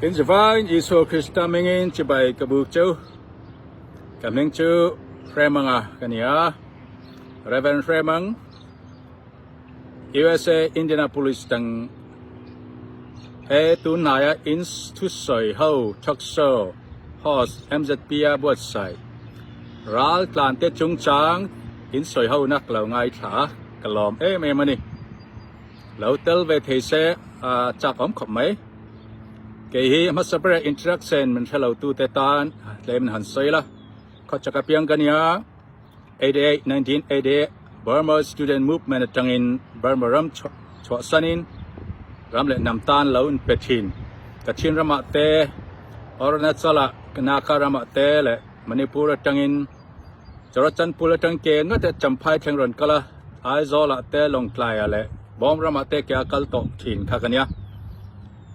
In zavaiin Isua Krista hmingin chibai ka buk cheu. Ka hming chu Hremanga ka ni a, Rev. Hremang, USA Indianapolis tang he tunhnaia in thusawi ho talk show host MZP a buatsaih ral tlante chungchang in sawi ho na ka lo ngaithla a, ka lawm em em a ni. Lo tel ve thei se a chak awm khawp mai. Kei hi hmasa ber introduction min hre lo tute tan tlem in han sawi la. Khawchhak apiang ka nia 88 1988 Burma Student Movement atangin Burma ram chhuahsanin ram leh hnam tan lo in pe thin. Kachin ramah te, Arunachal ah, Naka ramah te leh Manipur atangin Churachandpur atang ke ngawt e Champhai thleng rawn kal a, Aizawl ah te Lawngtlai ah leh Bawmram ah te ke a kal tawh thin kha ka nia.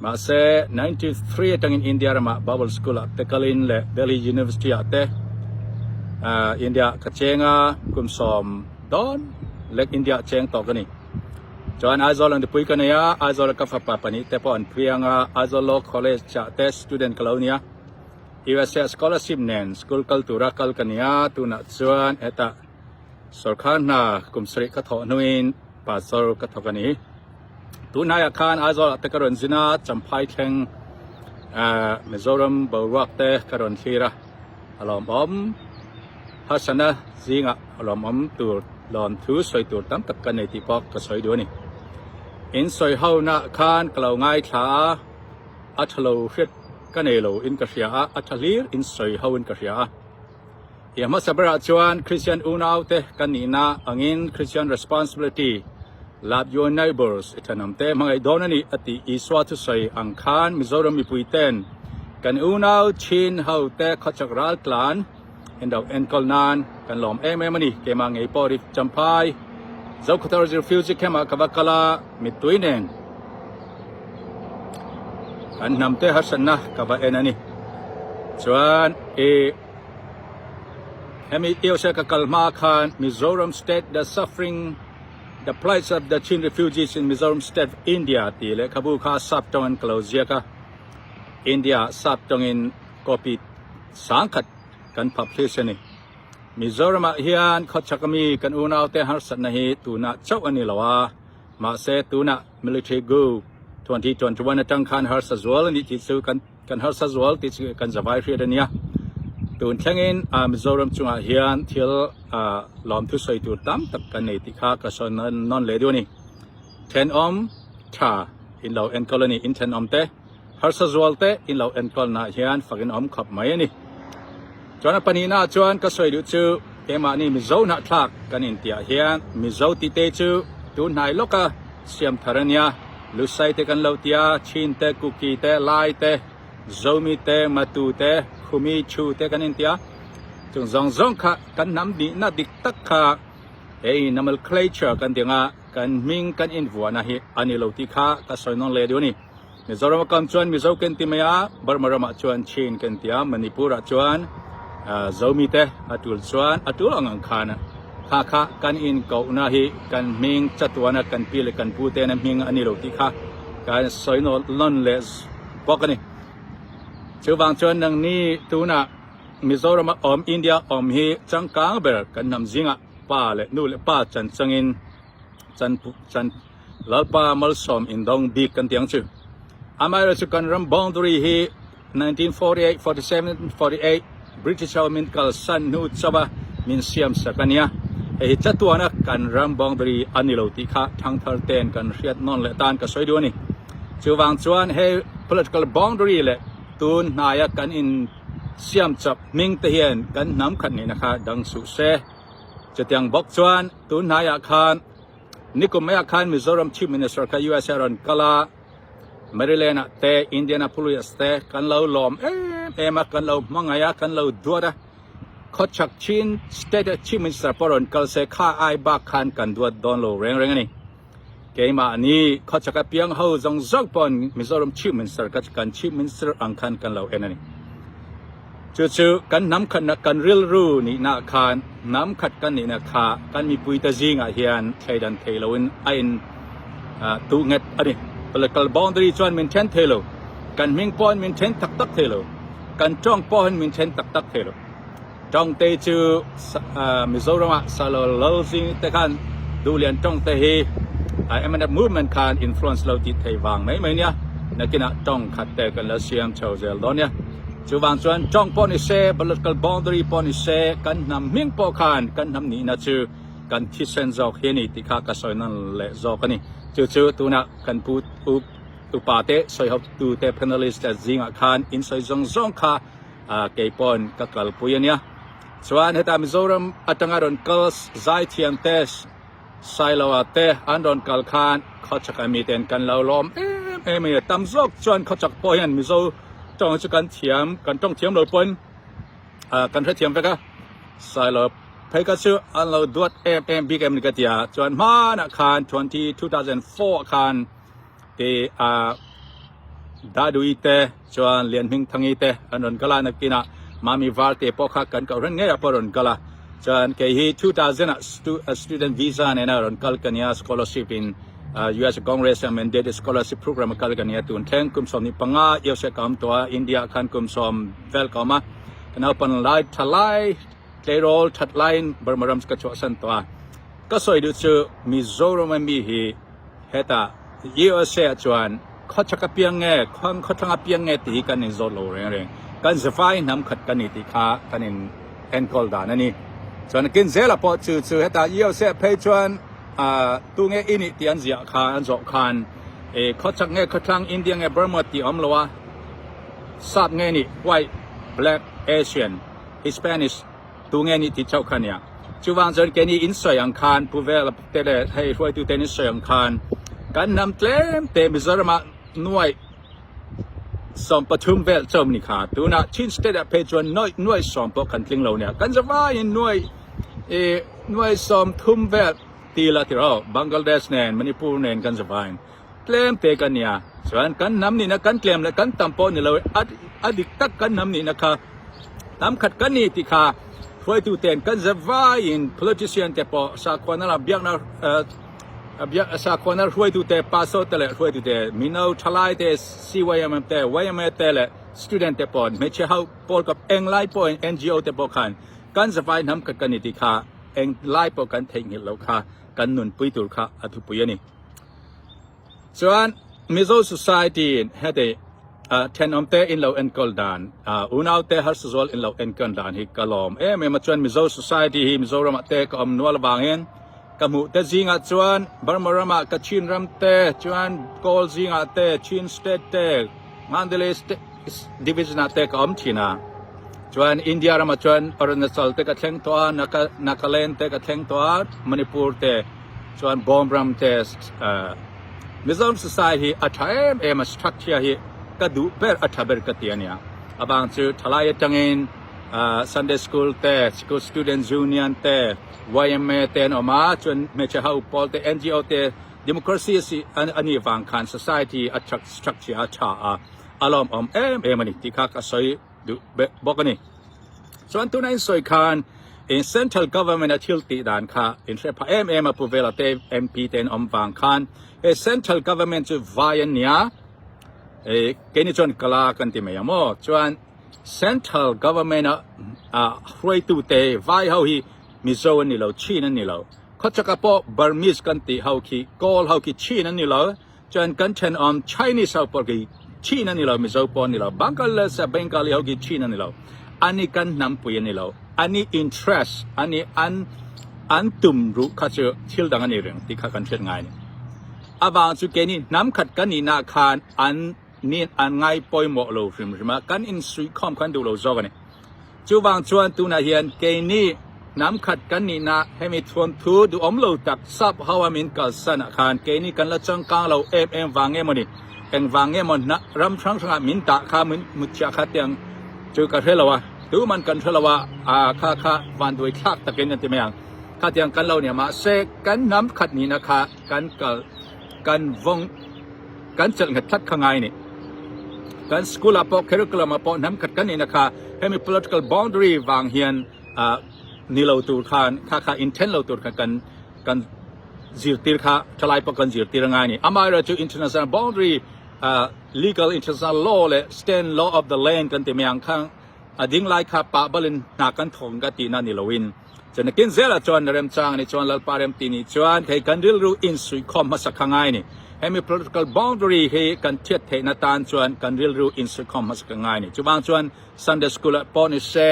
Mahse 93 atangin India ramah Bible School ah te kalin leh Delhi University ah te India ah ka cheng a, kum 10 dawn lek India ah cheng tawh ka ni. Chuan Aizawl an nupui ka nei a, Aizawl ah ka fapa pahnih te pawh an phiang a, Aizawl Law College ah te student ka lo nia. USA scholarship nen school kal tura kal ka ni a, tunah chuan hetah sawrkar hna kum sarih ka thawh hnuin pastor ka thawk a ni. Tunhnaiah khan Aizawl ah te ka rawn zin a, Champhai thleng Mizoram boruak te ka rawn thlir a, a lawmawm harsatna zingah a lawmawm tur lawmthu sawi tur tam tak ka nei tih pawh ka sawi duh a ni. In sawi ho nah khan ka lo ngaithla a, a tha lo hriat ka nei lo in ka hria a, a tha hlir in sawi ho in ka hria a. I hmasa berah chuan Kristian unaute kan nihna angin Christian responsibility, love your neighbours, i thenawmte hmangaih dawn a ni a tih Isua thusawi ang khan Mizoram mipui ten kan unau chin ho te khawchak ral tlan in lo enkawl nan kan lawm em em a ni. Keimah ngei pawh ri Champhai Zokhawthar Refugee Camp ah ka va kal a, mittui nen kan hnamte harsatna ka va en a ni. Chuan i. Hemi Eosia ka kal hma khan Mizoram State the Suffering the Plights of the Chin Refugees in Mizoram State of India tih lehkhabu kha sap tawngin ka lo ziak a. India ah sap tawngin copy sangkhat kan publish a ni. Mizoram ah hian khawchhak ami kan unaute harsatna hi tunah chauh a ni lo a, mahse tunah Military Coup 2021 atang khan harsa zual a nih tih chu kan Kan harsa zual tih chu kan zavai hriat a nia. Tun thlengin Mizoram chungah hian thil lawmthu sawi tur tam tak kan nei tih kha ka sawi nawn leh duh a ni. Thenawm tha in lo enkawl a ni. In thenawm te harsa zual te in lo enkawl nah hian fak in awm khawp mai a ni. Chuan a pahnihna ah chuan ka sawi duh chu keimahni Mizo hnahthlak kan intiah hian Mizo tih te chu tun hnai lawka siam thar a nia. Lusai te kan lo tia, Chin te, Kuki te, Lai te, Zomi te, Matu te, Khumi, Chu te kan intia. Chung zawng zawng kha kan hnam nihna dik tak kha hei nomenclature kan ti anga kan hming kan invuahna hi a ni lo tih kha ka sawi nawn leh duh a ni. Mizoram a kam chuan Mizo kan ti mai a, Burma ramah chuan Chin kan ti a, Manipur ah chuan Zomi te a tul chuan a tul ang ang khan kha kha kan in kohna hi kan hming chatuana kan pi leh kan pu tena hming a ni lo tih kha kan sawi nawn leh bawk a ni. Chuvang chuan nangni tunah Mizoram a awm India awm hi changkang ber kan hnam zingah pa leh nu leh pa chan changin chan chan Lalpa malsawm indawng bik kan ti ang chu. Amaherawhchu kan ram boundary hi 1948, 47, 48 British ho min kalsan hnu chauh a min siam sak a nia. Hei hi chatuana kan ram boundary a ni lo tih kha thangthar ten kan hriat nawn leh tan ka sawi duh a ni. Chuvang chuan hei political boundary leh tun hnaia kan in siam chap hming te hian kan hnam khat nihna kha dang suh se. Chutiang bawk chuan tun hnaiah khan Nikum maiah khan Mizoram Chief Minister kha USA a rawn kal a, Maryland ah te, Indianapolis te kan lo lawm em em a, kan lo hmangaih a, kan lo duat a. Khawchhak Chin State a Chief Minister pawh rawn kal se kha ai bak khan kan duat dawn lo reng reng a ni. Keimahni khawchhak a piang ho zawng zawng pawn Mizoram Chief Minister kha kan Chief Minister ang khan kan lo en a ni. Chu chu kan hnam khatna kan rilru nihna khan hnam khat kan nihna kha kan mipuite zingah hian thleidan thei loin a in tuh nghet a ni. Political boundary chuan min then thei lo. Kan hming pawhin min then tak tak thei lo. Kan tawng pawhin min then tak tak thei lo. Tawngte chu Mizoramah Salo Lalzing te khan Duhlian tawngte hi MNF movement khan influence lo tih thei vang mai mai nia. Nakinah tawng khat te kan la siam chho zel dawn nia. Chuvang chuan tawng pawh ni se, political boundary pawh ni se, kan hnam hming pawh khan kan hnam nihna chu kan thisen zawk hi a ni tih kha ka sawi nawn leh zawk a ni. Chu chu tunah kan pu u upa te sawi ho tu te panelist te zingah khan in sawi zawng zawng kha kei pawn ka kalpui a nia. Chuan heta Mizoram atanga rawn kal zaithiam te Sailoa te an rawn kal khan khawchhak a miten kan lo lawm em em a ni. Tam zawk chuan khawchhak pawh hian Mizo tawng chu kan thiam kan tawng thiam lo pawhin kan hrethiam vek a. Sailoa phei kha chu an lo duat em em bik em ni ka ti a. Chuan hmanah khan 2004 ah khan Ti a Dadui te chuan Lianhmingthangi te an rawn kal a, nakinah Mami Varte pawh kha kan kohhran ngeiah pawh a rawn kal a. Chuan kei hi 2000 ah student visa nena rawn kal ka nia, scholarship in US Congress a mandated scholarship program a kal ka nia tun thleng kum 15 USA ka awm tawh a, India ah khan kum sawm vel ka awm a, ka naupan lai tha lai tleirawl that laiin Burma ram chu ka chhuahsan tawh a. Ka sawi duh chu Mizoram a mi hi Hetah USA ah chuan khawchhak a piang nge, khawthlang a piang nge tih hi kan inzawt lo reng reng. Kan zavai hnam khat kan ni tih kha kan in enkawl dan a ni. Chuan kin zelah pawh chu chu hetah USA ah phei chuan tunge i nih tih an ziah kha an zawh khan khawchhak nge khawthlang, India nge Burma tih a awm lo a, sap nge nih, white, black, Asian, Hispanish, Tunge nih tih chauh kha nia. Chuvang chuan keini in sawi ang khan Pu Vela te leh hei hruaitu te in sawi ang khan kan hnam tlem te Mizoram ah nuai 13 vel chauh ni kha. Tunah Chin state ah phei chuan nuai nuai sawm pawh kan tling lo nia. Kan zavaiin nuai i nuai 30 vel ti la tiraw Bangladesh nen Manipur nen kan zavaiin tlem te kan nia. Chuan kan hnam nihna kan tlem leh kan tam pawh ni lo a dik tak kan hnam nihna kha Hnam khat kan ni tih kha hruaitu ten kan zep vaiin politician te pawh sakhuana lam biakna sakhuana hruaitu te pastor te leh hruaitu te mino thalai te CYMM te YMA te leh student te pawh hmeichhe ho pawl kawp englai pawhin NGO te pawh khan kan zavai hnam khat kan ni tih kha englai pawh kan theihnghilh loh kha kan nunpui tur kha a thupui a ni. Chuan Mizo Society in heti thenawm te in lo enkawl dan, unau te harsa zual in lo enkawl dan hi ka lawm em em a. Chuan Mizo Society hi Mizoram ah te ka awm nual avangin ka hmuh te zingah chuan Burma ramah Kachin ram te, chuan Kawl zingah te, Chin State te, Mandalay Division ah te ka awm thin a. Chuan India ramah chuan Arunachal te ka thleng tawh a, Nagaland te ka thleng tawh a, Manipur te. Chuan Bawm ram te Mizoram society hi a tha em em a, structure hi ka duh ber a tha ber ka ti a nia. Avang chu thalai atangin Sunday school te, school students union te, YMA te an awm a, chuan hmeichhe ho pawl te, NGO te, democracy a si a nih vang khan society a structure a tha a, a lawmawm em em a ni tih kha ka sawi duh bawk a ni. Chuan tuna in sawi khan in central government a thil tih dan kha in hre phah em em a Pu Vela te MP te an awm vang khan he central government chu vai an nia e keini chuan kala kan ti mai ang maw chuan central government a a hruaitu te vai ho hi Mizo an ni lo Chin an ni lo khawchhaka pawh Burmese kan tih ho khi Kawl ho khi Chin an ni lo Chuan kan thenawm Chinese ho pawh khi Chin a ni lo, Mizo pawh a ni lo, Bangladesh a Bengali ho khi Chin a ni lo. Ani kan hnampui a ni lo. Ani interest, ani an an tum ruh kha chu thil dang a ni reng tih kha kan hriat ngai a ni. Avang chu keini hnam khat kan nihna khan an nin an ngai pawimawh lo hrim hrim a, kan insuihkhawm khan duh lo zawk a ni. Chuvang chuan tunah hian keini hnam khat kan nihna hemi thuamthu duhawm lo tak sap ho a min kalsan ah khan keini kan la changkang lo em em vang nge mawni, eng vang nge maw hna ram hrang hrangah min dah kha min mutchhiah kha tiang chu ka hre lo a, tuman kan hre lo a, aa kha kha vanduai thlak takin an ti mai ang. Khatiang kan lo nia mahse kan hnam khat nihna kha kan kal kan vawng kan chelh nghet tlat kha ngai a ni. Kan school ah pawh curriculum ah pawh hnam khat kan nihna kha hemi political boundary vang hian ah ni lo tur khan kha kha inthen lo tur khan kan kan zirtir kha thalai pawh kan zirtir a ngai a ni. Amaherawhchu international boundary ah. legal international law leh stand law of the land kan ti mai ang kha a ding lai kha pah balin hna kan thawk ka tihna ni loin chuan nakin zelah chuan remchang ani chuan Lalpa rem ti nih chuan hei kan rilru insuihkhawm hmasa kha ngai ni. Hemi political boundary hi kan thiat theihna tan chuan kan rilru insuihkhawm hmasa kha ngai ni. Chuvang chuan Sunday school ah pawh ni se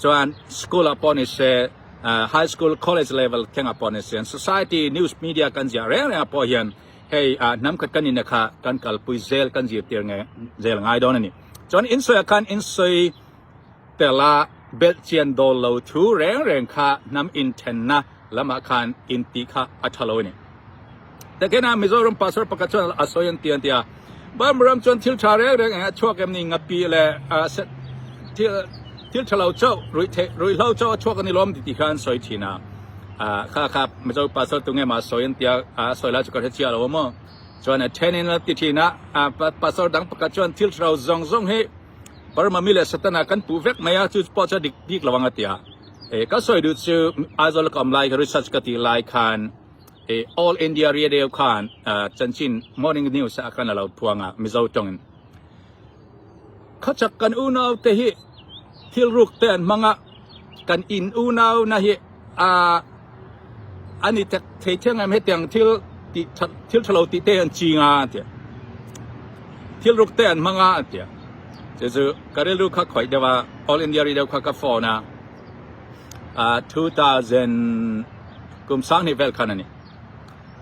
chuan school ah pawh ni se high school college level thlengah pawh ni se society news media kan ziah reng rengah pawh hian hei hnam khat kan inna kha kan kalpui zel kan zirtir nge zel ngai dawn a ni. Chuan insawiah khan insawi tela belh chian dawl lo thu reng reng kha hnam inthenna lamah khan intih kha a tha lo a ni. Takena Mizoram pastor pakhat chuan a sawi an ti an ti a, Burma ram chuan thil tha reng reng eng a chhuak em ni ngapi leh thil thil tha lo chauh ruih theih ruihhlo chauh a chhuak a ni lawm ti kha an sawi thin a, kha kha Mizo pastor tunge mah a sawi an ti a, a sawi lai chu ka hre chiah lo a maw. Chuan a then in a ti thin a, pastor dang pakhat chuan thil tha lo zawng zawng hi Burma mi leh Satana kan puh vek mai a, chu pawh chu a dik bik lo ang a ti a. Ka sawi duh chu Aizawl ka awm lai kha research ka tih lai khan All India Radio khan chanchin morning news ah khan a lo phuang a Mizo tawngin. Khawchhak kan unau te hi thil ruk te an hmang a, kan in unau na hi a a ni tak thei thiang em hetiang thil tih that thil tha lo tih te an ching a an ti a, thil ruk te an hmang a an ti a, chu chu ka rilru kha khawih deuh a, All India Radio kha ka phone a, 2000 kum 2000 vel khan a ni.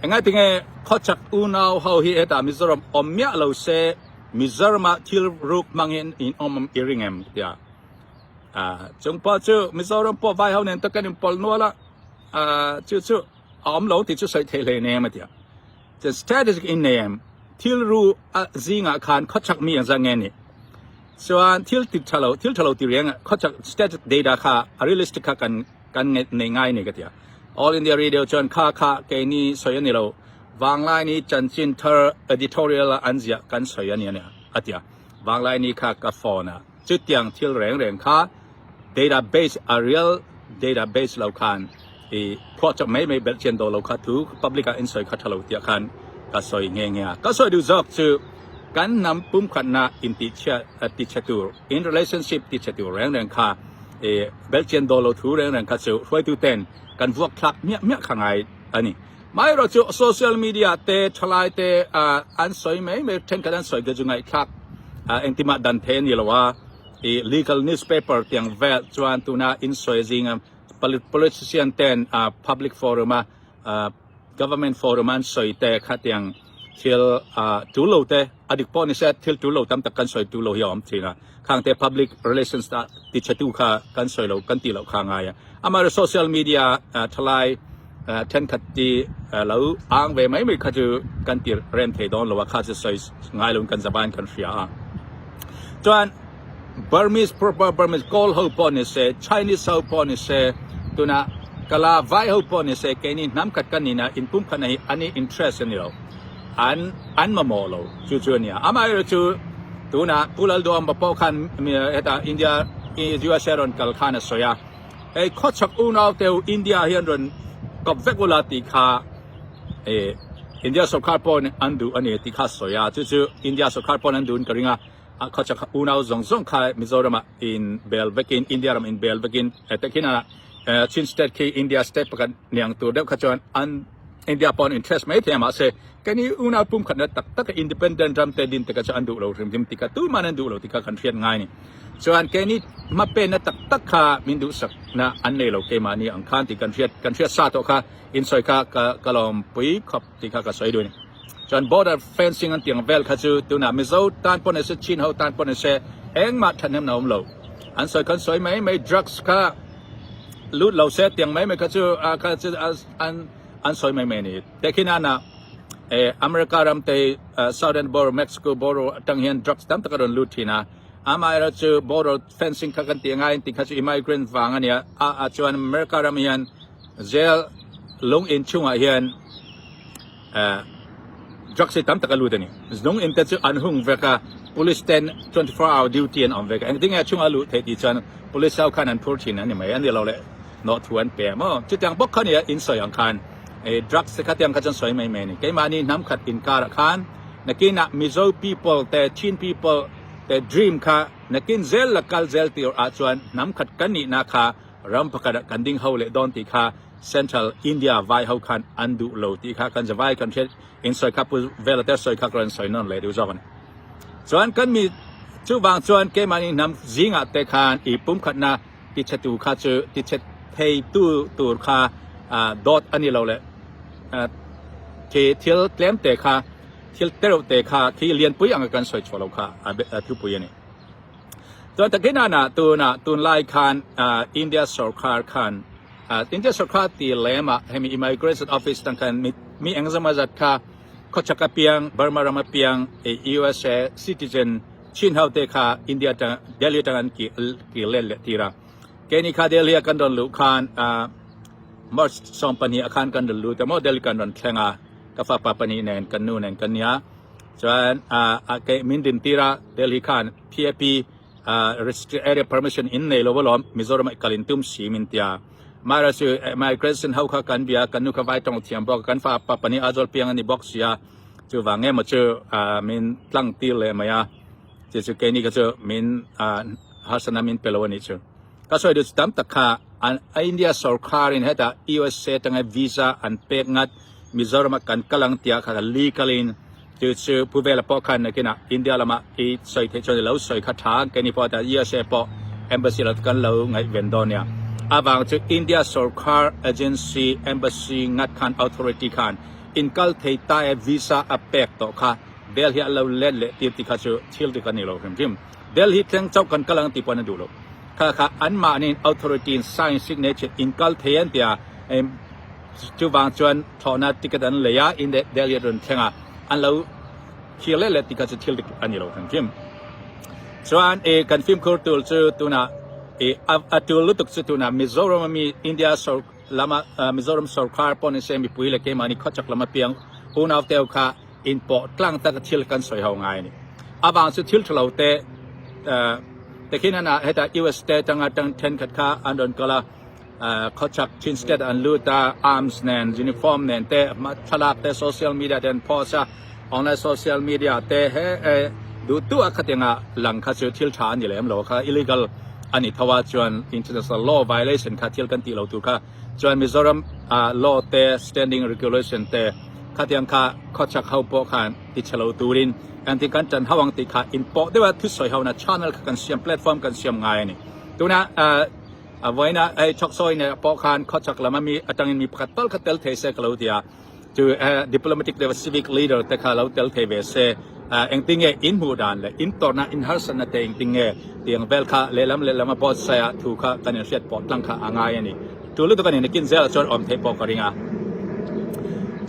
Engati tinge khawchhak unau ho hi hetah Mizoram awm miah lo se Mizoramah thil ruk hmangin in awm i ring em? Tia chung pawh chu Mizoram pawh vai ho nen te kan inpawlh nual a, chu chu a awm lo tih chu sawi theih hle nem a tia. Chuan statistic in nei em? Thil ru a zingah khan khawchhak mi ang zat nge ni? Chuan thil ti tha lo, thil tha lo ti reng khawchhak statistic data kha a realistic kha kan kan nei ngai ni ka tia. All India Radio chuan kha kha keini sawi a ni lo. Vanglaini chanchin thar editorial a an ziah kan sawi a ni a ti a. Vanglaini kha ka phone a, chutiang thil reng reng kha data base a real data base lo khan i phuahchawp mai mai belh chian daw lo kha thu public ah in sawi kha tha lo tiah khan ka sawi nghe nghe a. Ka sawi duh zawk chu kan hnam pumkhatna intihchhiat tichhe tur in relationship tichhe tur reng reng kha i belh chian daw lo thu reng reng kha chu hruaitu ten kan vuak thlak hmiah hmiah kha ngai a ni. Amaherawh chu social media te thalai te an sawi mai mai thenkhat an sawi te chu ngaihthlak engtimah dan thei a ni lo a, i legal newspaper tiang vel chuan tuna insawi zinga politician ten public forum a government forum a an sawi te kha tiang thil tul lo te a dik pawh ni se thil tul lo tam tak kan sawi tul lo hi a awm thin a, khang te public relations ah tichhetu kha kan sawi lo kan tih loh kha a ngai a. Amaherawh social media thalai thenkhat ti lo ang ve mai mai kha chu kan ti rem thei dawn lo a, kha chu sawi ngai loin kan zavain kan hria a. Chuan Burmese proper Burmese Kawl ho pawh ni se, Chinese ho pawh ni se, tuna Kala vai ho pawh ni se keini hnam khat kan nihna inpumkhatna hi an interest a ni lo, an an mamawh lo chu chu a nia. Amaherawhchu chu tuna Pu Lalduhawma pawh khan hetah India USA rawn kal khan a sawi a. Hei khawchhak unau te u India hian rawn kawp vek ula tih kha eh India sorkar pawhin an duh a ni tih kha sawi a, chu chu India sorkar pawhin an duhin ka ring a, khawchhak unau zawng zawng kha Mizoramah in bel vekin India ram in bel vekin hetiang hian Chin state khi India state pakhat niang tur deuh kha chuan an India pawh an interest mai thei a mahse keini unau pumkhatna tak taka independent ram te din te kha chu an duh lo hrim hrim tih kha tuman an duh lo tih kha kan hriat ngai a ni. Chuan keini hmapenna tak tak kha min duhsakna an nei lo keimahni ang khan tih kan hriat kan hriat sa tawh kha insawi kha ka ka lawmpui khawp tih kha ka sawi duh a ni. Chuan border fencing an tiang vel kha chu tunah Mizo tan pawh ni se Chin ho tan pawh ni se engmah thahnemna a awm lo. An sawi khan sawi mai mai drugs kha lut lo se tiang mai mai kha chu a kha chu an an sawi mai mai a ni. Tehkhin ana eh America ram te southern border Mexico border atang hian drugs tam tak a rawn lut thin a. Amaherawhchu border fencing kha kan tih angai tih kha chu immigrant vang a nia a a chuan America ram hian jail lung in chhungah hian eh drugs hi tam tak a lut a ni. Lung in te chu an hung vek a, police ten 24 hour duty an awm vek a, engtin nge a chhungah a luh theih tih chuan police ho khan an phur thin a ni mai a ni lo le nawh thu an pe maw. Chutiang bawk kha nia in sawi ang khan eh drugs te kha tiang kha chuan sawi mai mai a ni. Keimahni hnam khat inkarah khan. Nakinah Mizo people te Chin people te dream kha nakin zel la kal zel tir ah chuan hnam khat kan nihna kha ram pakhat ah kan ding ho leh dawn tih kha Central India vai ho khan an duh lo tih kha kan zavai kan hriat in sawi kha Pu Vela te sawi kha ka rawn sawi nawn leh duh zawk a ni. Chuan kan mi chuvang chuan keimahni hnam zingah te khan i pumkhatna tichhetu kha chu tichhe theitu tur kha dawt a ni lo leh khi thil tlem te kha thil tereuh te kha khi lianpui anga kan sawi chhuah lo kha a thupui a ni. Chuan takin ana tuna tunlai khan India sorkar khan India sorkar ti lema hemi immigration office tang khan mi engzama zat kha khawchhak apiang Burma ram apiang USA citizen Chin ho te kha India tang Delhi tang an ki ki let leh tir a. Keini kha Delhi a kan rawn luh khan March 12 a khan kan rawn lut a maw Delhi kan rawn thleng a ka fapa pahnih nen kan nu nen kan nia. Chuan a ke min din tir a Delhi khan PAP restricted area permission in nei lo alawm Mizoram ah kal in tum si min tia. Mara chu migration ho kha kan bia kan nu kha vai tawng thiam bawk a kan fapa pahnih Aizawl piang a ni bawk sia. Chuvang nge maw chu min tlang tir leh mai a, chu chu keini kha chu min harsatna min pe lo a nih chu. Ka sawi duh chu tam tak kha India sorkarin hetah USA atanga visa an pek ngat Mizoram ah kan kal ang tia kha legal in chu chu Pu Vela pawh khan nakinah India lamah i sawi theih chuan i lo sawi kha tha ang keini pawh hetah USA pawh embassy lo kan lo ngaihven dawn nia. Avang chu India sorkar agency embassy ngat khan authority khan In kal thei ta e visa a pek tawh kha Delhi a lo let leh tir tih kha chu thil dik a ni lo hrim hrim. Delhi thleng chauh kan kal ang tih pawh an duh lo. Kha kha anmahni in authority in sign signature in kal thei an tia chuvang chuan thlawhna ticket an lei a in Delhi a rawn thleng a an lo thlir leh leh tih kha chu thil dik a ni lo hrim hrim. Chuan e kan fimkhur tur chu tunah e a tul lutuk chu tunah Mizoram ami India lama Mizoram sorkar pawh ni se mipui leh keimahni khawchak lam apiang unau teu kha inpawh tlang taka thil kan sawi ho ngai a ni. Avang chu thil tha lo te te khin ana heta US te tanga tang thenkhat kha an rawn kal a, khawchak Chin state an lut a, arms nen uniform nen te thlalak te social media te an post a, online social media te he duh duh a khatianga lang kha chu thil tha a ni lem lo kha illegal a ni tho a chuan international law violation kha thil kan tih lo tur kha chuan Mizoram law te standing regulation te khatiang kha khawchhak ho pawh khan ti chhe lo turin engtin kan tan ho ang tih kha inpawh deuha thusawi ho na channel kha kan siam platform kan siam ngai a ni tuna a vawiina hei thawksawi ne pawh khan khawchhak lam ami atangin mi pakhat tal kha tel thei se ka lo ti a. Chu diplomatic leh civic leader te kha lo tel thei ve se, engtin nge in hmuh dan leh in tawrhna in harsatna te engtin nge tiang vel kha lehlam lehlam a both side ah thu kha kan inhriat pawh tlang kha a ngai a ni. Tu lutuk a ni nakin zelah chuan awm theih pawh ka ring a.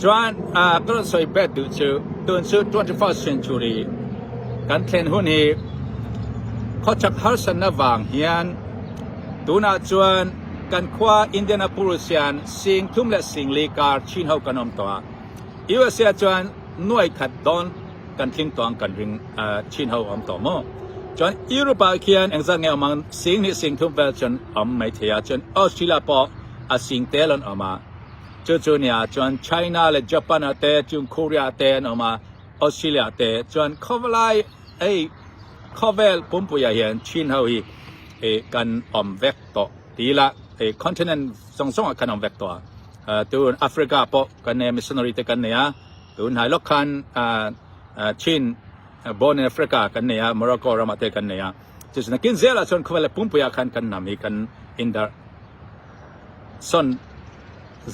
Chuan ka rawn sawi bet duh chu tun chu 21st century kan thlen hun hi khawchhak harsatna vang hian tunah chuan Kan khua Indianapolis hian sing thum leh sing li kar chin ho kan awm tawh a, USA chuan nuai khat dawn kan tling tawh ang kan ring chin ho awm tawh maw? Chuan Europe ah khian engzat nge awm ang sing hnih sing thum vel chuan awm mai thei a, chuan Australia pawh a sing tel an awm a, chu chu nia chuan China leh Japan ah te chung Korea ah te an awm a, Australia ah te chuan khawlai hei khawvel pumpui ah hian chin ho hi kan awm vek. tawh ti ila hei continent zawng zawng ah khan awm vek tawh a tun Africa pawh kan nei a missionary te kan nei a tun hnai lawk khan Chin born in Africa kan nei a Morocco ramah te kan nei a chu chu nakin zelah chuan khawvel leh pumpui ah khan kan hnam hi kan indarh sawn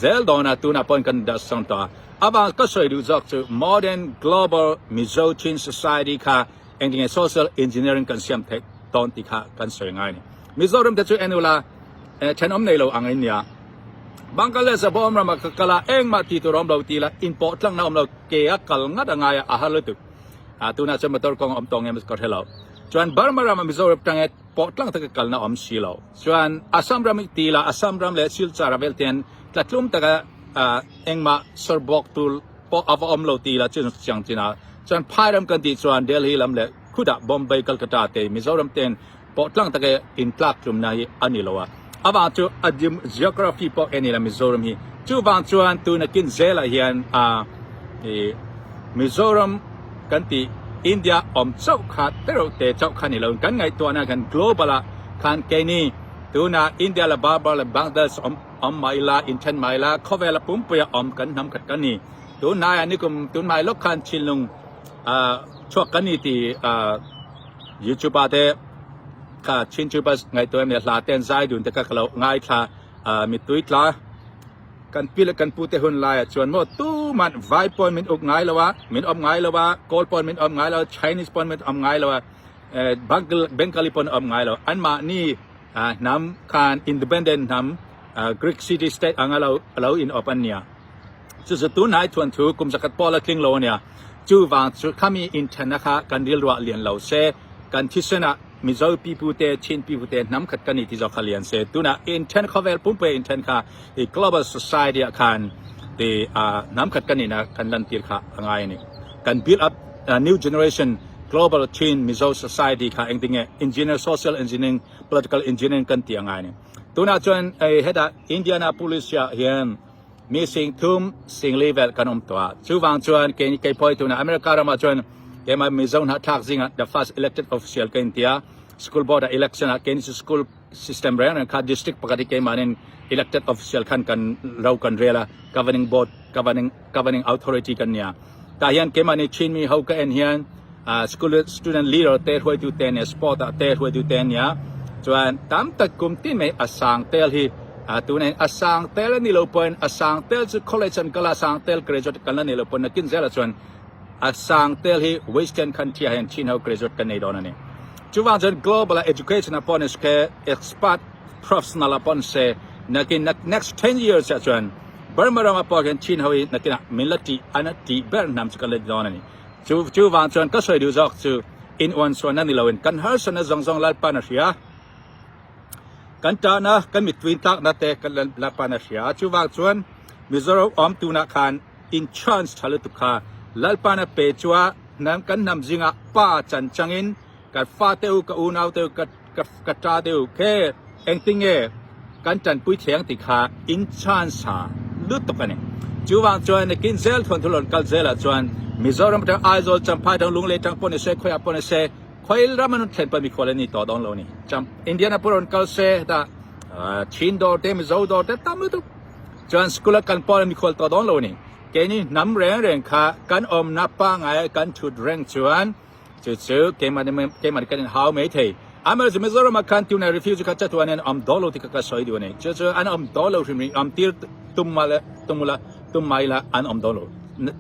zel dawn a tunah pawhin kan indarh sawn tawh a avang ka sawi duh zawk chu modern global Mizo Chin society kha Engtinge social engineering kan siam theih dawn tih kha kan sawi ngai a ni. Mizoram te chu en ula thenawm nei lo ang in nia. Bangladesh a bawm ramah ka kal a, engmah tih tur a awm lo tih lah inpawh tlangna a awm lo, ke a kal ngat a ngai a, a har lutuk. Tunah chuan motor kawng a awm tawh nge ka hre lo. Chuan Burma ramah Mizoram tange pawh tlang taka kalna a awm si lo. Chuan Assam ram tih lah Assam ram leh Silchar a vel te hian tlatlum taka engmah sawrbawk tur pawh a va awm lo tih lah chu chiang chin a, chuan phai ram kan tih chuan Delhi lam leh khudah Bombay, Calcutta te Mizoram ten pawh tlang taka in tlak tlumna hi a ni lo a, avang chu a geography pawh en ila Mizoram hi chuvang chuan tuna kin zelah hian a Mizoram. kan tih India awm chauh kha tereuh te chauh kha ni lo kan ngaihtuahna khan global ah khan keini tuna India leh Burma leh Bangladesh awm awm mah ila inthen mah ila khawvela pumpuia awm kan hnam khat kan ni. Tunhnaiah nikum tunhmai lawk khan Chinlung ah chhuak kan ni tih ah YouTube ah te kha Chin Tubers ngaihtuah em leh hla te an zai dun te kha ka lo ngaithla ah mittui tla. Kan pi leh kan pute hun laiah chuan maw tuman vai pawn min uk ngai lo a, min awm ngai lo a, Kawl pawn min awm ngai lo a, Chinese pawn min awm ngai lo a, Bengali pawn awm ngai lo. Anmahni hnam khan independent hnam Greek city state anga lo lo in awp an nia. Chu chu tunhnai thuanthu kum zakhat pawh la tling lo a nia. Chuvang chu khami inthenna kha kan rilruah lian lo se, kan thisenah Mizo pipute, Chin pipute hnam khat ka ni ti zawk kha lian se. Tunah inthen khawvel pumpuia inthen kha i global society ah khan ti hnam khat ka nihna kan lantir kha a ngai a ni. Kan build up new generation global Chin Mizo society kha engtinge engineer, social engineering, political engineering kan tih a ngai a ni. Tunah chuan hetah Indianapolis ah hian Mi sing thum sing li vel kan um tawh a. Chuvang chuan kei kei pawh hi tunah America ramah chuan keimah Mizo hnahthlak zingah the first elected official ka inti a. School board ah election ah keini chu school system reng reng kha district pakhat hi keimahnin elected official khan kan ro kan rel a, governing board governing governing authority kan nia. Tah hian keimahni Chin mi ho ka en hian school student leader te hruaitu te nia sport ah te hruaitu te ania chuan tam tak kum tin mai a sang tel hi tuna in a sang tel ani lo pawhin a sang tel chu college an kal a sang tel graduate kan la nei lo pawhin nakin zela chuan a sang tel hi western country ah hian chin ho graduate kan nei dawn ani chuvang chuan global a education ah pawh ni se expert professional ah pawh ni se nakin next 10 years ah chuan Burma ramah pawh hian Chin ho hi nakinah min la tih an tih ber hnam chu kan la ti dawn a ni. Chu chuvang chuan ka sawi duh zawk chu in uan suanna ni loin kan harsatna zawng zawng Lalpa'n a hria. Kan tahna, kan mittui tlakna te kan Lalpa'n a hria. Chuvang chuan Mizoram awm tunah khan in chance tha lutuk kha Lalpa'n a pe chu a hnam kan hnam zingah pa chan changin ka fate u, ka unaute u, ka ka ka ta te u khe engtinge kan tanpui thiang tih kha in chance ha lutuk a ni. Chuvang chuan nakin zel thuan thu rawn kal zelah chuan Mizoram atang Aizawl Champhai atang Lunglei atang pawh ni se khawiah pawh ni se khawi ram an thlen pawh mikhual an ni tawh dawn lo a ni. Cham Indiana pawh rawn kal se hetah Chin dawr te Mizo dawr te tam lutuk chuan school a kan pawh mikhual tawh dawn lo a ni. Keini hnam reng reng kha kan awmna pangngai kan thut reng chuan Chu chu keimah nih keimah nih kan in hau mai thei. Amaherawhchu Mizoram ah khan tuna refugee kha chatuan in an awm dawn lo tih kha ka sawi duh a ni. Chu chu an awm dawn lo hrim hrim awm tir tum mah le tum ula tum mah ila an awm dawn lo.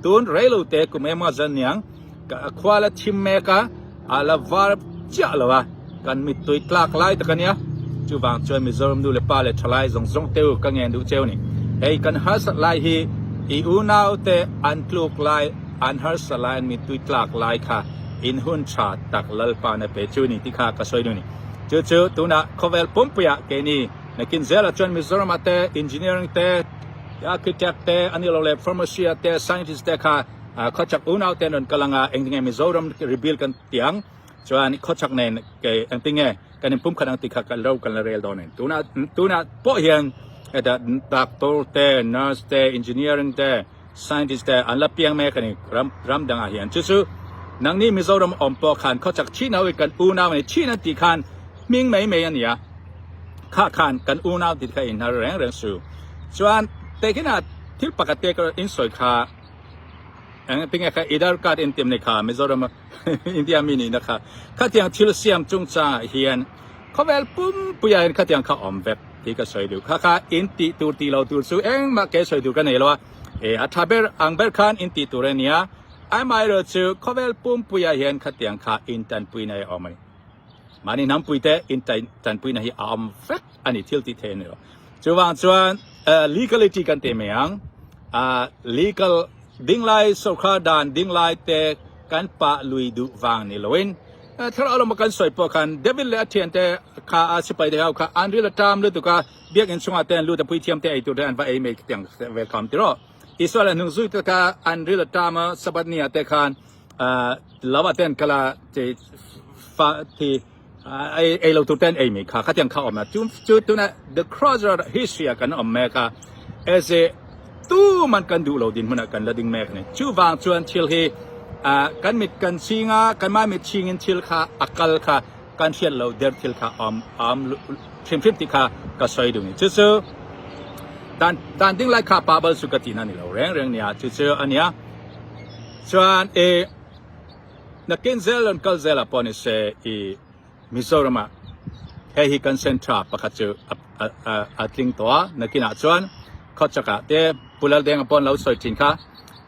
Tun rei lo te kum emaw zan niang ka khua la thim mek a, a la var chiah lo a, kan mittui tlak lai tak a nia. Chuvang chuan Mizoram nu leh pa leh thalai zawng zawng te u ka ngen duh cheu a ni. Hei kan harsat lai hi i unau te an tluk lai An harsa lai an mittui tlak lai kha in hun tha tak Lalpa na pe chu ni tih kha ka sawi duh a ni. Chu chu tunah khawvel pumpuiah keini nakin zelah chuan Mizoram ah te engineering te, architect te a ni lo leh pharmacy ah te scientist te kha khawchhak unau te an rawn kal anga engtinge Mizoram rebuild kan ti ang chuan khawchhak nen kei engtinge kan inpumkhat ang tih kha kan ro kan la rel dawn a ni. Tunah tunah pawh hian heta doctor te, nurse te, engineering te, Scientist te an la piang mek a ni ram ram dangah hian. Chu chu nangni Mizoram awm pawh khan khawchak chin ho hi kan unau a ni chin an tih khan hming mai mai a ni a, kha khan kan unau tih kha inhnar reng reng su. Chuan tehkhinah thil pakhat te ka insawi kha eng tinge kha Idar card in tim ni kha Mizoram India mi nihna kha khatiang thil siam chungchangah hian khawvel pumpuiah hian khatiang kha awm vek tih ka sawi duh. Kha kha in tih tur tih lo tur chu engmah ke sawi tur ka nei lo a, e a tha ber ang ber khan in tih tur a nia, amaherawh chu khawvel pumpuiah hian khatiang kha in tanpuina hi a awm a ni. Mahni hnampuite in tanpuina hi a awm vek a ni, thil tih theih a ni lo. Chuvang chuan legality kan ti mai ang, legal dinglai sorkar dan dinglai te kan pah lui duh vang ni loin thlarau lama kan sawi pawh khan David leh a thiante kha a sipai te ho kha an ril a tam lutuk a, biakinn chungah te an lut a puithiam te ei tur te an va ei mai tiang vel kha a awm ti rawh. Israel a hnung zui te kha an ril a tam a, Sabbath ni ah te khan lo ah te an kal a, fa thi ei lo tur te an ei mai kha khatiang kha awm a chu chu tuna the crossroad history ah kan awm mek a as a tu man kan duh lo din hmunah kan la ding mek a ni chuvang chuan thil hi Kan mit kan ching a, kanmah mit ching in thil kha a kal kha kan hriat lo der thil kha a um hrimhrim ti kha ka soi duh ni. Cucu dan dan ding lai kha pa bal su ka ti na ni lo reng reng nia. Cucu ania. Chuan e nakin zel on kal zel ah pawh ni se i Mizoram ah hei hi kan centre pakhat chu a tling tawh a, nakin ah chuan khawchak ah te Pu Laldenga pawh an lo sawi thin kha.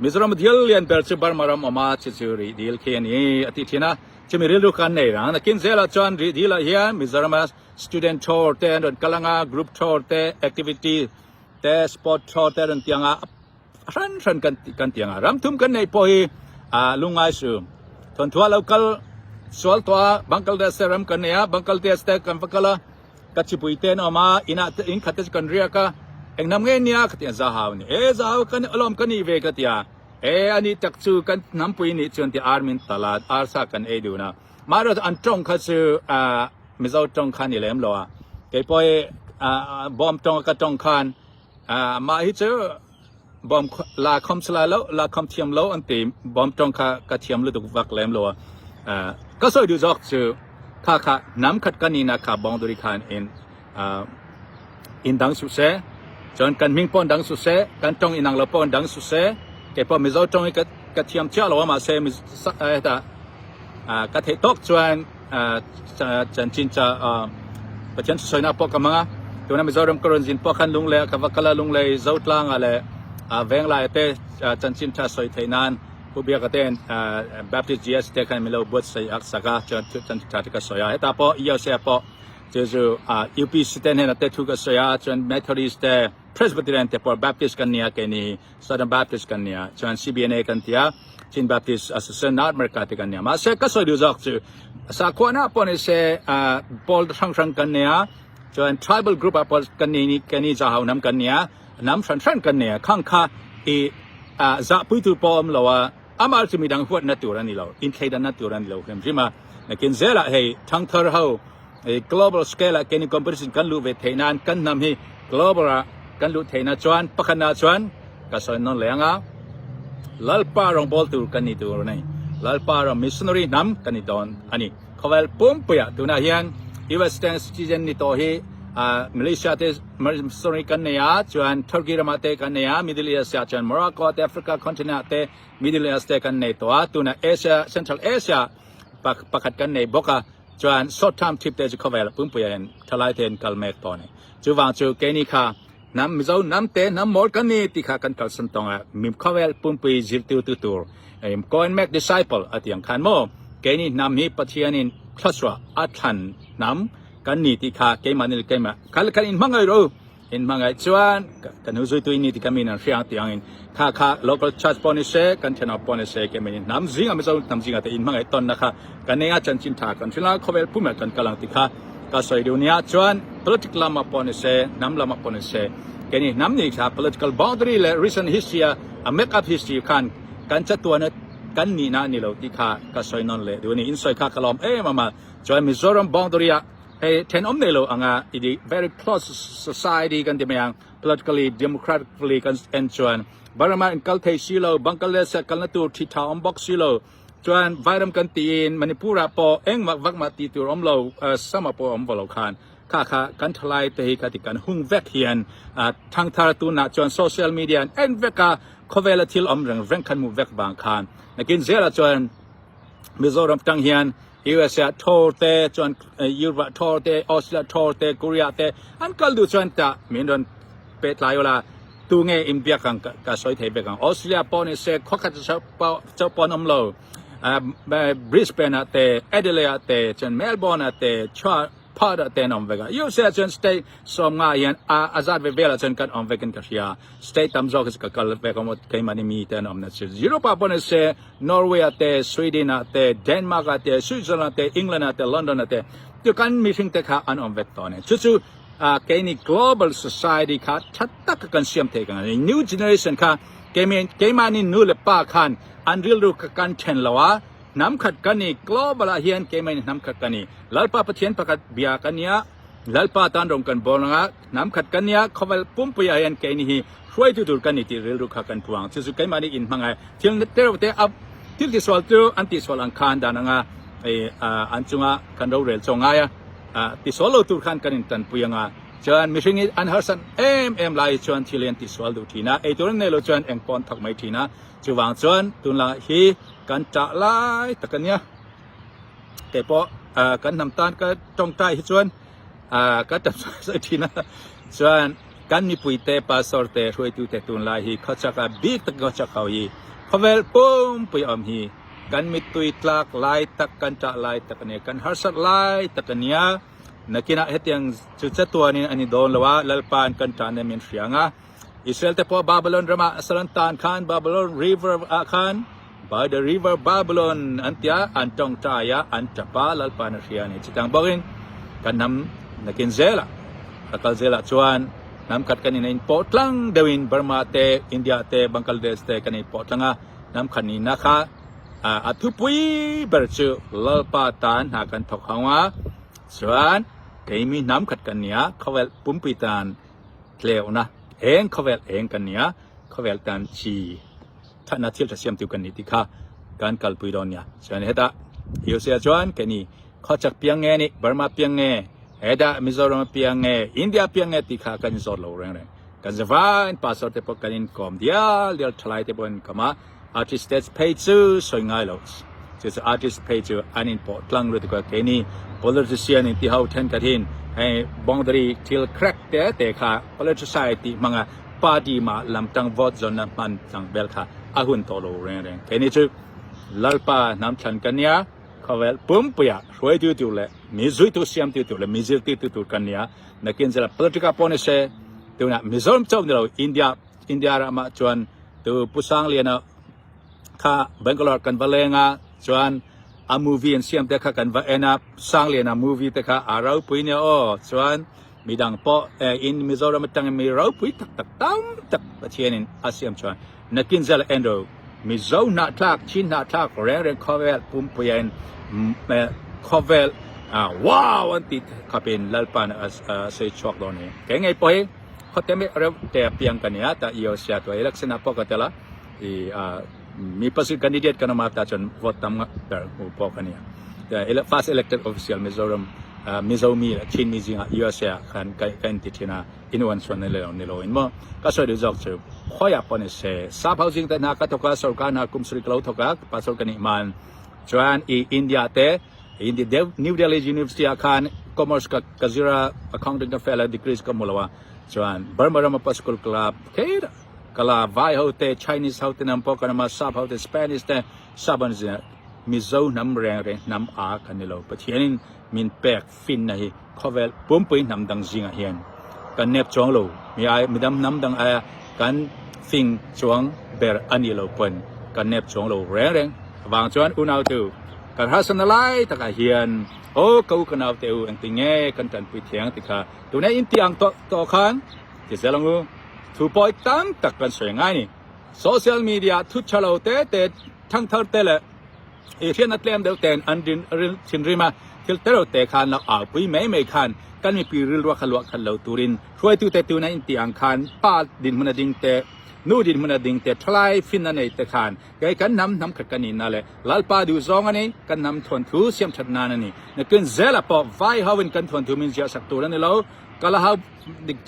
Mizoram a dil lian ber chu Burma ram awm a, chu chu rih dil khi a ni a tih thin a, chumi rilru kha an nei rang. Nakin zel ah chuan rih dil ah hian Mizoram a student tour te an rawn kal ang a, group tour te, activity te, sport tour te an rawn ti ang a, A hran hran kan kan ti anga ram thum kan neih pawh hi a lungngai su. Thawnthu ah lo kal sual tawh a, Bangladesh te ram kan nei a, Bangladesh te kan va kal a, ka chipui te an awm a, inah te in khat te chu kan riak a, eng hnam nge nia ka ti a, Zahau a ni. E Zahau kan alawm ka nih ve ka ti a, e a nih tak chu kan hnampui nih chuan ti ar min tal a, arsa kan ei dun a. Mahrawh chu an tawng kha chu Mizo tawng kha a ni lem lo a, keipawh hi bawm tawng a ka tawng khan Mah hi cu bawm la khom sala lo, la khom thiam lo an ti. Bawm tong kha ka thiam lutuk vak lem lo. Ka soi duh zawk cu kha kha nam khat kan ina kha boundary khan in in dang su se. Cun kan hming pon dang su se, kan tong inang lo pon dang su se. Kei pawh Mizo tong hi ka thiam chiah lo ma se ta ka theih tawk chuan chanchin cha Pathian thusawinak pawh ka hmang a. Tuna Mizoram ka rawn zin pawh khan Lunglei ah ka va kal a, Lunglei Zotlang ah leh Venglai ah te chanchin tha sawi theih nan Pu Biaka ten Baptist GS te khan min lo buatsaih ak sak a, chuan chanchin tha te ka sawi a. Hetah pawh EOC ah pawh chu chu UPC te hnenah te thu ka sawi a, chuan Methodist te, Presbyterian te pawh Baptist kan nia keini Southern Baptist kan nia, chuan CBNA kan tia, Chin Baptist Association North America te kan nia. Mahse ka sawi duh zawk chu sakhuana pawh ni se pawl hrang hrang kan nia, chuan tribal group ah pawh kan ni keini Zahau hnam kan nia, hnam hran hran kan nia. Khang kha i zahpui tur pawh a awm lo a, amah chu midang huatna tur a ni lo, inthleidanna tur a ni lo hrim hrim a. Nakin zelah hei thangthar ho Global scale ah keini competition kan luh ve theih nan kan hnam hi global ah kan luh theih na chuan pakhat na chuan ka sawi nawn leh anga Lalpa rawngbawl tur kan ni tur ani Lalpa ram missionary hnam kan ni dawn ani khawvel pumpui ah tunah hian US ten citizen ni tawh hi Malaysia te missionary kan nei a chuan Turkey ramah te kan nei a Middle East ah chuan Morocco te Africa continent ah te Middle East te kan nei tawh a tunah Asia Central Asia pakhat kan nei bawk a. Chuan short term trip te chu khawvel pumpui ah hian thalai te an kal mek tawh a ni. Chuvang chu keini kha hnam Mizo hnam te hnam mawl kan ni tih kha kan kalsan tawng a, mi khawvel pumpui zirtirtu tur go and make disciple a ti ang khan maw keini hnam hi Pathianin thlasuah a thlan hnam kan ni tih kha keimahni leh keimah kha khan inhmangaih rawh u. In hmangaih chuan kan hu zuitu in ni ti ka min an hria ang tih angin kha kha local church pawh ni se kan thenawm pawh ni se kemin in hnam zinga Mizo hnam zinga te in hmangaih tawnna kha kan nei a chanchin tha kan hrilh a khawvel pumah kan kal ang tih kha ka sawi duh nia chuan politic lamah pawh ni se hnam lamah pawh ni se keini hnam nih kha political boundary leh recent history a a make up history khan kan chatuana kan nihna a ni lo tih kha ka sawi nawn leh duh a ni in sawi kha ka lawm em em a chuan Mizoram boundary ah Hei thenawm nei lo anga i di very close society kan ti mai ang, politically, democratically kan en chuan Burma in kal thei si lo, Bangladesh ah kalna tur thi tha awm bawk si lo, chuan Vairam kan tiin Manipur ah pawh engmah vakmah tih tur awm lo, Assam ah pawh awm vawlo khan kha kha kan thalai te hi kha ti kan hung vek hian thangthar tunah chuan social media an en vek a, khawvela thil awm reng reng khan hmuh vek vang khan nakin zelah chuan Mizoram tang hian USA thawr te chuan Europe thawr te Australia thawr te Korea te an kal duh chuan tah min rawn pe tlai ula tu nge in biak ang ka sawi thei vek ang Australia pawh ni se khaw khat chauh pawh an awm lo Brisbane ah te Adelaide ah te chuan Melbourne ah te Perth ah te an awm vek a USA chuan state sawmnga hian a zat ve velah chuan kan awm vekin ka hria state tam zawk hi chu ka kal vek a maw keimahni mi te an awmna chu Europe ah pawh ni se Norway ah te, Sweden ah te, Denmark ah te, Switzerland ah te, England ah te, London ah te tu kan mihring te kha an awm vek tawh a ni. Chu chu keini global society kha tha tak a kan siam thei kan ani. New generation kha keimahni nu le pa khan an rilru kha kan then lo a, hnam khat kan ni, global ah hian keimahni hnam khat kan ni. Lalpa Pathian pakhat bia kan nia, Lalpa tan rawng kan bawl anga hnam khat kan nia, khawvel pumpui ah hian keini hi hruaitu tur kan ni tih rilru kha kan puang. Chu chu keimahni inhmangaih thil tereuh te a. Thil tisual chu an tihsual ang khan dan anga an chunga kan rorel chaw ngai a, tisual lo tur khan kan intanpui anga chuan mihring hi an harsat em em lai chuan thil hi an tisual duh thin a, eitur an nei lo chuan eng pawh an thawk mai thin a, chuvang chuan tunlai hi kan ṭah lai tak a nia. Kei pawh kan hnam tan ka tawngtai hi chuan ka tap sawi thin a, chuan kan mipui te pastor te hruaitu te tunlai hi khawchak a bik tak khawchak ho hi khawvel pumpui awm hi kan mittui tlak lai tak kan tah lai tak ania kan harsat lai tak ania nakinah hetiang chu chatuanin ani dawn lo a Lalpa'n kan tan em in hria ang a. Israel te pawh Babylon ramah sal an tan khan Babylon river ah khan by the river Babylon an tia an tawngtai a an tap a Lalpa'n a hria a ni. Chutang bawkin kan hnam nakin zelah a kal zelah chuan hnam khat kan in pawh tlang deuhin Burma te India te Bangladesh te kan in pawh tlang a hnam khat nihna kha a thupui ber chu Lalpa tan hna kan thawk hang a chuan keimi hnam khat kan nia khawvel pumpui tan tleuhna eng khawvel eng kan nia, khawvel tan chi thatna thil tha siamtu kan ni tih kha kan kalpui dawn nia. Chuan hetah USA chuan keini khawchak piang nge ni, Burma piang nge, hetah Mizoram piang nge, India piang nge tih kha kan inzawt lo reng reng. Kan zavain pastor te pawh kan inkawm dial dial, thalai te pawh an inkawm a, Artist te phei chu sawi ngai lo. Chu chu artist phei chu an inpawh tlang lutuk a, keini politician inti ho thenkhat hin hei boundary thil crack te te kha politicise tih hmanga party mah lamtang vote zawnna hman tlang vel kha a hun tawh lo reng reng. Keini chu Lalpa hnam thlan kan nia, khawvel pumpuia hruaitu tur leh mi zuitu siamtu tur leh mi zirtirtu tur kan nia, nakin zela politica pawh ni se tunah Mizoram chauh ni lo India India ramah chuan tu Pu Sangliana kha Bangalore kan va leng a, chuan a movie an siam te kha kan va en a, Sangliana movie te kha a ropui nia aw, chuan midang pawh in Mizoram atangin mi ropui tak tak tam tak Pathianin a siam chuan nakin zel Andrew Mizo hnahthlak, Chin hnahthlak reng reng khawvel pumpuiin khawvel wow an tih khapin Lalpa'n a sawi chhuak dawn a ni. Kei ngei pawh hi Khawte mi reuh te a piang ka nia ta io sia tua election ah pawh ka tel a i mi pasir candidate kan awm a ta chuan vote tam ber hmu pawh ka nia first elected official Mizoram Mizo mi leh Chin mi zingah USA ah khan ka ka inti thin a in uan chuan ni lo ni lo in maw ka sawi duh zawk chu khawiah pawh ni se sap ho zing te hna ka thawk a sorkar hna kum sarih ka lo thawk a pastor ka nih hman chuan i India te In the New Delhi University ah khan commerce ka ka zir a, accounting ka fail a, degrees ka hmu lo a, chuan Burma rama pa school ka la kher a, ka la vai ho te, Chinese ho te nam pawh kan awm a, Sap ho te, Spanish te, Sap an zir a, Mizo hnam reng reng hnam a kan ni lo, Pathianin min pek finna hi khawvel pumpui hnam dang zingah hian kan nep chuang lo, mi ai midang hnam dang aia kan fing chuang ber a nih loh pawn kan nep chuang lo reng reng avang chuan unautu kan harsatna lai takah hian aw ka u ka naute u engtin nge kan tanpui thiang ti kha tuna in tih ang tawh tawh khan ti zel ang u thu pawi tam tak kan sawi ngai ni social media thu tha lo te te thangthar te leh I hriatna tlem deuh ten an rin ril thinrim a, thil te reuh te khan lo aupui mai mai khan kan mipi rilruah kha luah khat lo turin hruaitute tuna intih ang khan pa dinhmun a ding te, nu dinhmun a ding te, thalai finna nei te khan kei kan hnam hnam khat ka nihna leh Lalpa duhzawng a ni, kan hnam thawnthu siamthat nan a ni. Nakin zela pawh vai ho in kan thawnthu min ziahsak tur a ni lo, Kala ho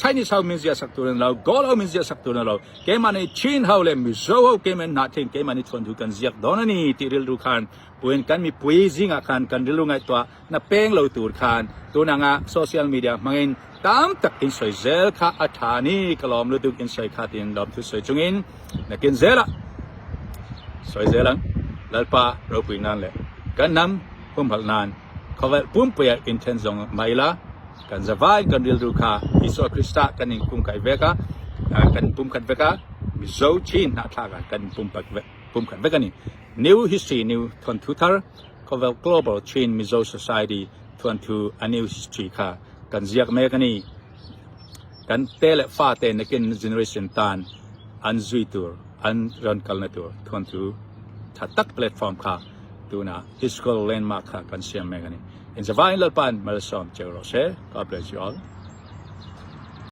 Chinese ho min ziahsak tur a ni lo, Gold ho min ziahsak tur a ni lo, keimahni Chin ho leh Mizo ho keimah hnah thin keimahni chhuantu kan ziak dawn a ni tih rilru khan puiin kan mipui zingah khan kan rilru ngaihtuah na peng lo tur khan tun anga social media hmangin tam tak in sawi zel kha a tha a ni ka lawm lutuk in sawi kha tiin lawmthu sawi chungin nakin zelah sawi zel ang Lalpa ropui nan leh kan hnam humhalh nan khawvel pumpuia inthen zawng mai ila. Kan zavaiin kan rilru kha Isua Krista kan inkungkaih vek a, kan inpumkhat vek a, Mizo Chin hnahthlakah kan inpumkhat vek a ni. New History New thawnthu thar, Khawvel Global Chin Mizo Society thawnthu a New History kha kan ziak mek a ni. Kan te leh fa te nakin generation tan an zui tur, an rawn kalna tur thawnthu tha tak platform kha tunah historical landmark kha kan siam mek a ni. In zavaiin Lalpa'n malsawm cheu rawh se. God bless you all.